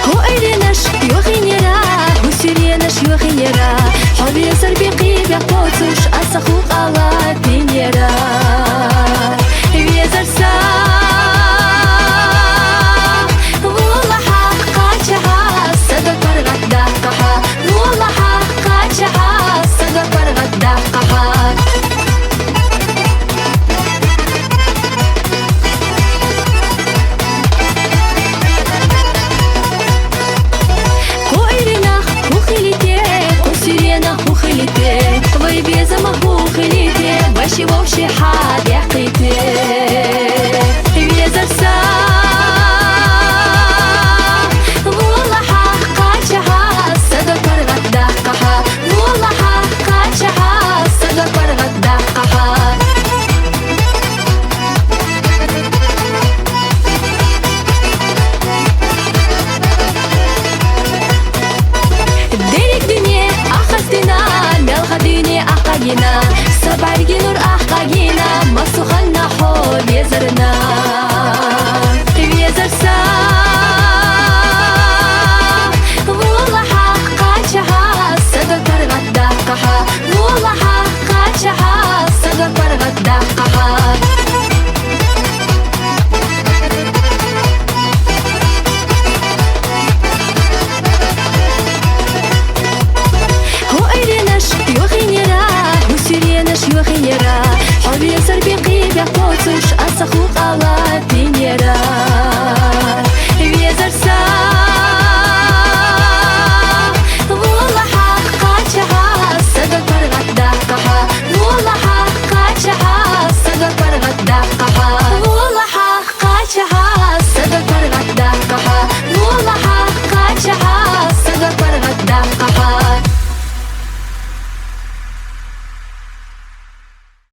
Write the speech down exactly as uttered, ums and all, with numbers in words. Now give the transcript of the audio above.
Хьо Ӏуйренаш юхинера, хьо суьренаш юхинера, хьо везар бекъи бекъоцуш, аса хьо къала пинера. Везар са, валлагьа, къачагьа, сада паргъат дахъагьа, валлагьа, къачагьа, сада паргъат дахъагьа. Хьо Ӏуйренах хьухилите, хьо суьренах хьухилите, вай безама хьухилите, вай ши вовши хьадехъите. Везар са, валлагьа, къачагьа, сада паргъат дахъагьа, валлагьа, къачагьа, сада паргъат дахъагьа. Дерик дуьне ахаздина, мелха дуьне ахъагина, са бӀарги нур ахъагина, масуханна хьо везарна. Везар са, валлагьа, къачагьа, сада паргъат дахъагьа, валлагьа, къачагьа, сада паргъат дахъагьа. Хьо Ӏуйренаш юхинера, хьо суьренаш юхинера, хьо везар бекъи бекъоцуш, аса хьо къала